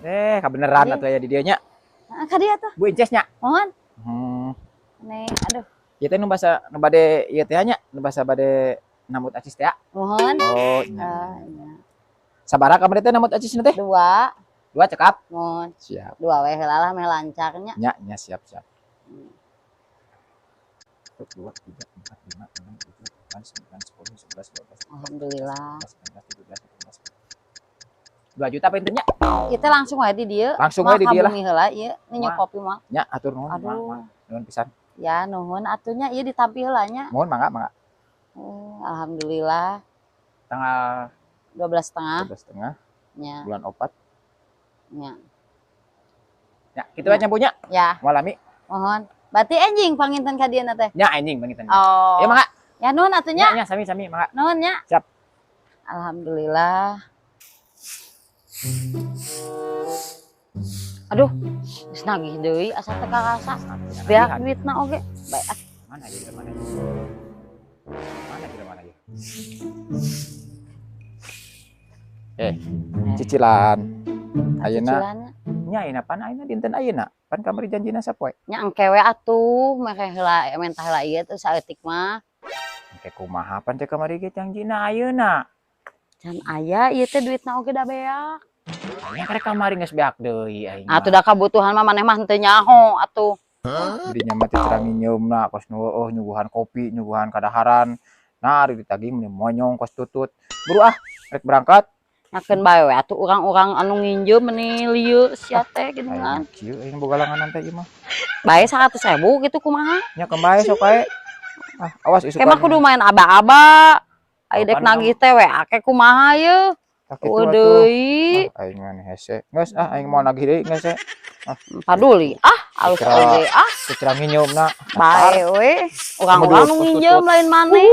Eh, kabeneran Iya. atuh aya di dieu nya. Heeh, ka dieu atuh. Bu Inces nya. Mohon. Nih, aduh. Ieu teh nu basa nu bade ieu teh nya, nu basa bade nambut acis teh. Mohon. Oh, nya. Ah, nya. Sabaraha kamari teh nambut acis teh? Dua. Dua cekap. Mohon. Siap. Dua we heula lah meh lancarnya. Nya, nya, siap, siap. 1, 2, 3, 4, 5, 6, 7, 8, 9, 10, 11, 12, Alhamdulillah. 13, 14, 17, 18. 2 juta pintunya. Kita langsung wae di dieu. Langsung wae di dieu lah. Bumi heula ieu, ninyo Mah. Kopi mah. Nya, atur nuhun, Aduh. mah, mah. Nuhun pisan. Ya, nuhun atuh nya, ieu ditampi heula nya. Mohon, mangga, mangga. Eh, alhamdulillah. Tanggal 12,5 12 setengah nya. Bulan 4. Nya. Ya, kitu aja punya. Ya, Moal lami. Mohon. Berarti enjing panginten ka dieu teh. Nya, anjing panginten. Oh. Ya, mangga. Ya, nuhun atuh nya. Nya, nya, sami sami, mangga. Nuhun nya. Siap. Alhamdulillah. Aduh, geus nagih deui asa teu karasa. Beak duitna oge. Bae ah. Mana aja, mana aja. Mana aja, mana aja. Eh, cicilan. Ayeuna Cicilannya. Nya, ayeuna pan ayeuna dinten ayeuna. Pan kamari janjina sapoe. Nya, engke we atuh, mere heula, menta heula ieu tuh saeutik mah. Engke kumaha, pan cek kamari ge janjina ayeuna. Can aya ieu teh duitna oge da beak. Nya, karek kamari geus beak deui aing. Atuh da kabutuhan mah maneh mah henteu nyaho atuh. Jadi nya mah teh nginjeumna kos nu oh nyuguhan kopi, nyuguhan kadaharan. Nah, ari ditagih meni monyong kos tutut. Buru ah, rek berangkat. Nyakeun bae we atuh, urang-urang anu nginjeum meni lieu sia teh Aing geuningan. Kieu aing boga langanan teh ieu mah. Bae 100.000 gitu kumaha? Nya, kembae sok ae. Ah, awas isukan. Ke mah kudu main aba-aba. Ai dek Kapan nagih teh we ake kumaha ye? Tah kitu Eueuh atuh. deui. Ah, aing mah hese. Geus ah, aing mau nagih deui geus. Paduli ah, alus Kira- oge ah. Kecera nginjeumna. Bae we. Urang-urang nu nginjeum lain maneh.